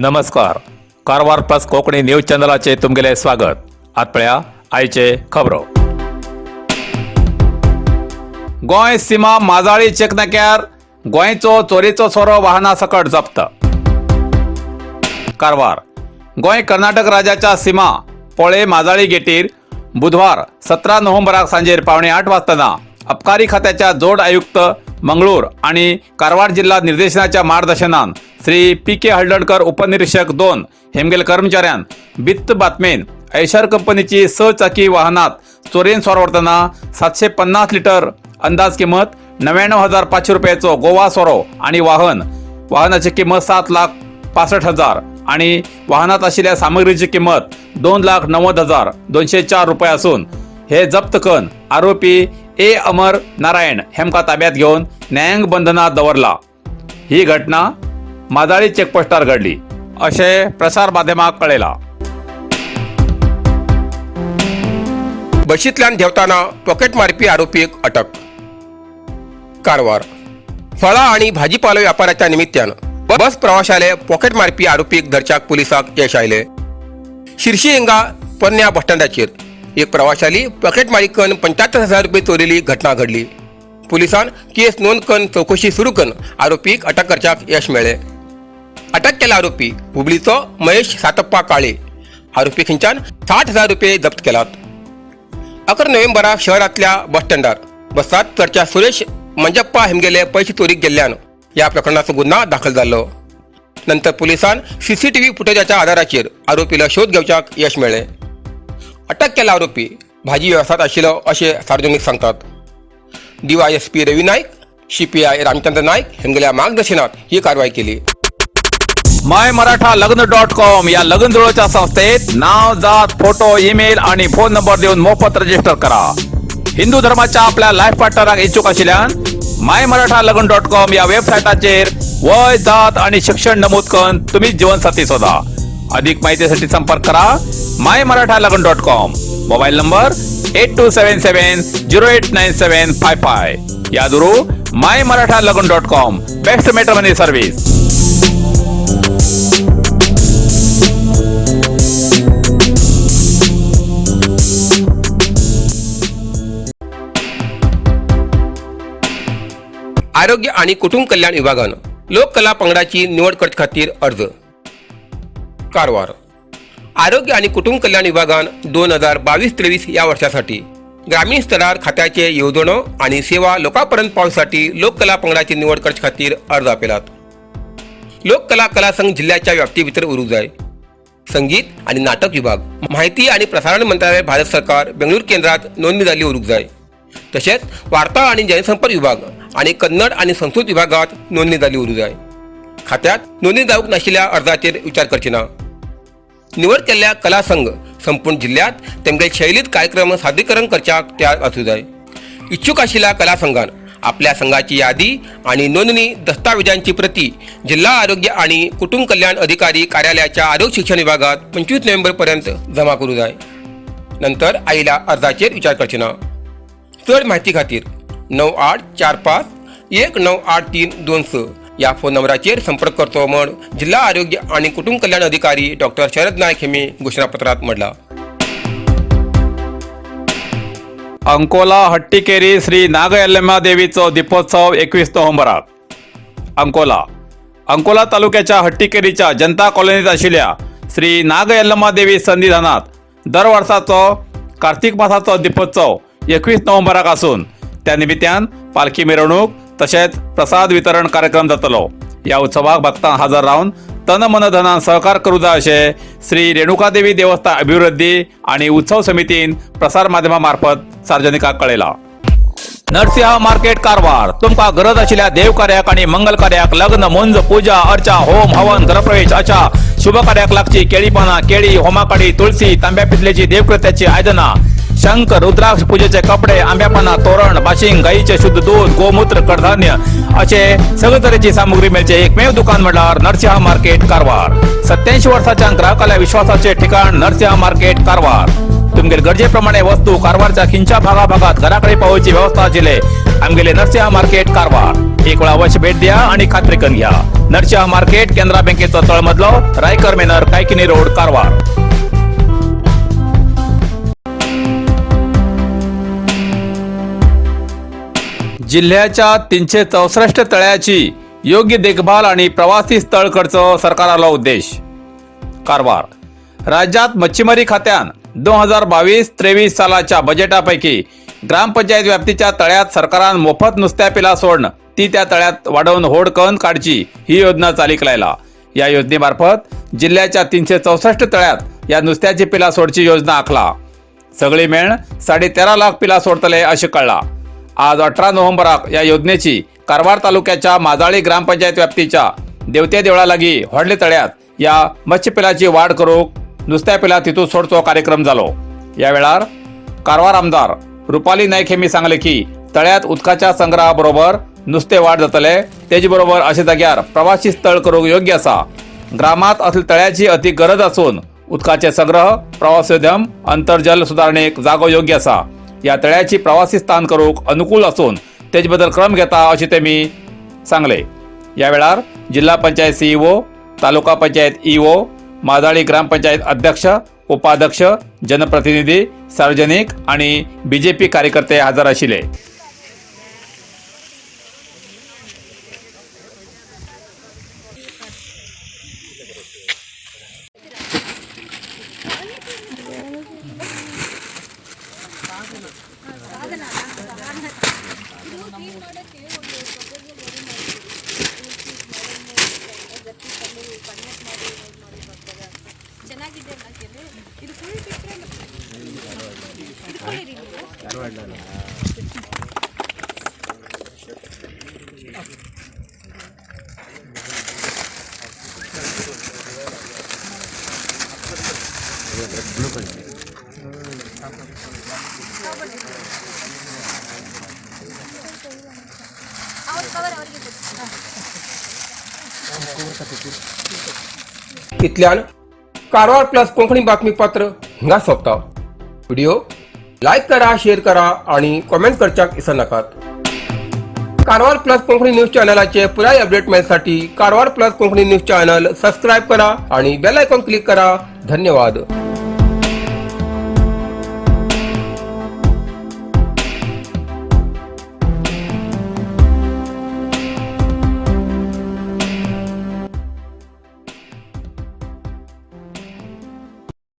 नमस्कार, Karwar plus Konkani news चॅनलाचे तुमगेले स्वागत. आत पळया आयचे खबरो. गोंय सीमा माजाळी चेकनाक्यार गोंयचो चोरीचो सोरो वाहना सकट जप्त. कारवार. गोंय कर्नाटक राज्याच्या सीमा पोळे माजाळी गेटीर बुधवार 17 नोव्हेंबराक सांजेर 7:45 वाजताना अबकारी खात्याच्या जोड आयुक्त मंगळूर आणि कारवार जिल्हा निर्देशनाच्या मार्गदर्शनान श्री पी के हळदणकर, उपनिरीक्षक 2 हेमगेल कर्मचाऱ्यान बित्त बातमेन ऐशर कंपनीची स चाकी वाहनात चोरयेन सोरो व्हरतना 750 लिटर, अंदाज किंमत 99,500 रुपयाचो गोवा सोरो आणि वाहनाची किंमत 7,65,000 आणि वाहनात आशिल्ल्या सामग्रीची किंमत 2,90,204 रुपये असून हे जप्त करून आरोपी ए अमर नारायण हेमका ताब्यात घेवन न्यायांक बंधनात दवरला. ही घटना माजाळी चेकपोस्टार घडली अशें प्रसार माध्यमाक कळयला. बशींतल्यान देंवतना पॉकेट मारपी आरोपीक अटक. कारवार. फळां आनी भाजीपालो व्यापाराच्या निमित्यान बस प्रवाशाले पॉकेट मारपी आरोपीक धरच्याक पुलिसाक यश आयले. शिरशी हिंगा पोरण्या बस स्टँडाचेर एक प्रवाशाली पॉकेटमारी करून 75,000 रुपये चोरिली घटना घडली. पुलिसान केस नोंद करून चौकशी सुरू करून आरोपीक अटक करच्याक यश मेळ्ळें. अटक केला आरोपी हुबळीचो महेश सातप्पा काळे. आरोपी खंयच्यान 60,000 रुपये जप्त केलात. 11 नोव्हेंबराक शहरांतल्या बस स्टँडार बसात चडच्या सुरेश मंजप्पा हेमगेले पैसे चोरीक गेल्ल्यान ह्या प्रकरणाचो गुन्हा दाखल जाल्लो. नंतर पुलिसान सीसीटीव्ही फुटेजाच्या आधाराचेर आरोपीला शोध घेवच्याक यश मेळ्ळें. अटक केला आरोपी भाजी वेवसायांत आशिल्लो अशें सार्वजनीक सांगतात. डीवायएसपी रवी नाईक, सीपीआय रामचंद्र नाईक हेंगेल्या मार्गदर्शनात ही कारवाई केली. माय मराठा लग्न डॉट कॉम या लग्न जुळोच्या संस्थेत नाव, जात, फोटो, ईमेल आणि फोन नंबर देऊन मोफत रजिस्टर करा. हिंदू धर्माच्या आपल्या लाईफ पार्टनराक इच्छुक आशिल्ल्यान माय मराठा लग्न डॉट कॉम या वेबसाईटाचेर वय, जात आणि शिक्षण नमूद करून तुम्ही जीवनसाथी शोधा. अधिक माहितीसाठी संपर्क करा माय मराठा लग्न dot com, mobile number 8277089755. या दुरू माय मराठा लग्न dot com, best matrimony service. आरोग्य आणि कुटुंब कल्याण विभागान लोककला पंगडाची निवड करचे खातीर अर्ज. कारवार. आरोग्य आणि कुटुंब कल्याण विभागान 2022-23 या वर्षासाठी ग्रामीण स्तरार खात्याचे येवजणो आणि सेवा लोकांपर्यंत पावसाठी लोककला पंगडाची निवड करचे खातीर अर्ज आपयलात. लोककला कला संघ जिल्ह्याच्या व्याप्ती भितर उरूंक जाय. संगीत आणि नाटक विभाग, माहिती आणि प्रसारण मंत्रालय, भारत सरकार, बेंगळूर केंद्रात नोंदणी जाल्ली उरूंक जाय. तशेंच वार्ता आणि जनसंपर्क विभाग आणि कन्नड आणि संस्कृत विभागात नोंदणी जाल्ली उरूंक जाय. खात्यात नोंदणी जावंक नाशिल्ल्या अर्जाचेर विचार करचे ना. निवड केल्ल्या कला संघ संपूर्ण जिल्ह्यात तेमगे शैलीत कार्यक्रम सादरीकरण करच्याक तयार आसूं जाय. इच्छुक आशिल्ल्या कला संघान आपल्या संघाची यादी आणि नोंदणी दस्तावेजांची प्रती जिल्हा आरोग्य आणि कुटुंब कल्याण अधिकारी कार्यालयाच्या आरोग्य शिक्षण विभागात 25 नोव्हेंबर पर्यंत जमा करूं जाय. नंतर आईला अर्जाचेर विचार करचे ना. चड माहिती खातीर 9845198326 या फोन नंबराचेर संपर्क करचो म्हण जिल्हा आरोग्य आणि कुटुंब कल्याण अधिकारी डॉक्टर शरद नायक हेमी घोशणापत्रात म्हणला. अंकोला हट्टीकेरी श्री नागयल्लम्मा देवीचो दीपोत्सव 21 नोव्हेंबराक. अंकोला. अंकोला तालुक्याच्या हट्टीकेरीच्या जनता कॉलनीत आशिल्ल्या श्री नागयल्लम्मा देवी सन्निधानात दर वर्साचो कार्तिक मासाचो दीपोत्सव 21 नोव्हेंबराक आसून त्या निमित्यान पालखी मिरवणूक तशेंच प्रसाद वितरण कार्यक्रम जातलो. ह्या उत्सवाक भक्तां हजर रावन तन मन धनान सहकार करूं जाय अशें श्री रेणुकादेवी देवस्थान अभिवृद्धी आणि उत्सव समितीन प्रसार माध्यमा मार्फत सार्वजनिकाक कळयला. नरसिंह मार्केट, कारवार. तुमका गरज आशिल्ल्या देवकार्याक आणि मंगल कार्याक, लग्न, मुंज, पूजा अर्चा, होम हवन, गृहप्रवेश अशा शुभ कार्याक लागची केळी पानां, केळी, होमाकाडी, तुळसी, तांब्या पितलेची देवकृत्याची आयदनां, शंख, रुद्राक्ष, पूजेचे कपडे, आंब्या पानां, तोरण, बाशिंग, गाईचे शुद्ध दूध, गोमूत्र, कडधान्य असे सगळे तरेची सामुग्री मेळचे एकमेव दुकान म्हणल्यार नरसिंह मार्केट, कारवार. 87 वर्साच्या ग्राहकाल्या विश्वासाचे ठिकाण नरसिंह मार्केट, कारवार. तुमगेले गरजे प्रमाणे वस्तू कारवारच्या खिंच्या भागाभागात घराकडे पावोवची व्यवस्था आशिल्ले आमगेले नरसिंहा मार्केट कारवार. एक वेळा अवश्य भेट द्या आणि खात्री करून घ्या. नरसिंहा मार्केट, केनरा बँकेचो तळमजलो, रायकर मेनर, कायकिनी रोड, कारवार. जिल्ह्याच्या 364 तळ्याची योग्य देखभाल आणि प्रवासी स्थळ करचो सरकारालो उद्देश. कारवार. राज्यात मच्छीमारी खात्यान 2022-23 सालाच्या बजेटापैकी ग्रामपंचायत व्याप्तीच्या तळ्यात सरकारान मोफत नुसत्या पिला सोडण ती त्या तळ्यात वाडोवन होड करून काढची ही योजना चालीक लायला. या योजनेमार्फत जिल्ह्याच्या 364 तळ्यात या नुसत्याची पिला सोडची योजना आखला. सगळी मेळण 13.5 लाख पिला सोडतले अशें कळ्ळा. आज 18 नोव्हेंबराक या योजनेची कारवार तालुक्याच्या माजाळी ग्रामपंचायत व्याप्तीच्या देवते देवळा लागीं व्हडले तळ्यात या मत्स्यपिलाची वाढ करूक नुसत्या पिला तितू सोडचो कार्यक्रम जालो. या वेळार कारवार आमदार रुपाली नाईक हेमी सांगले की तळ्यात उदकाच्या संग्रहाबरोबर नुस्ते वाढ जातले, तेजे बरोबर अशा जाग्यार प्रवासी स्थळ करूंक योग्य आसा. ग्रामात असल्या तळ्याची अति गरज असून उदकाचे संग्रह, प्रवासोद्यम, अंतर्जल सुधारणेक जागो योग्य आसा. या तळ्याची प्रवासी स्थान करूंक अनुकूल असून तेजे बद्दल क्रम घेता अशें तेमी सांगले. या वेळार जिल्हा पंचायत सीईओ, तालुका पंचायत ईओ, माजाळी ग्रामपंचायत अध्यक्ष, उपाध्यक्ष, जनप्रतिनिधी, सार्वजनिक आणि बीजेपी कार्यकर्ते हजर आशिल्ले. ಚೆನ್ನಾಗಿದೆ ಅಲ್ಲ ಕೆರೆ? ಇದು ಫುಲ್ ಬಿಟ್ಟರೆ ಇದು ಕುಡೀರಿ ನೀವು. ಅವ್ರ ಕವರ್ ಅವರಿಗೆ ಕೊಡಿ. इतल्यान कारवार प्लस कोंकणी बातमीपत्र हांगा सोंपता. व्हिडिओ लायक करा, शेअर करा आणि कॉमेंट करच्याक विसरनाकात. कारवार प्लस कोंकणी न्यूज चॅनलाचे पुराय update मेळसाठी Karwar plus Konkani news channel subscribe करा आणि बेल आयकॉन क्लिक करा. धन्यवाद.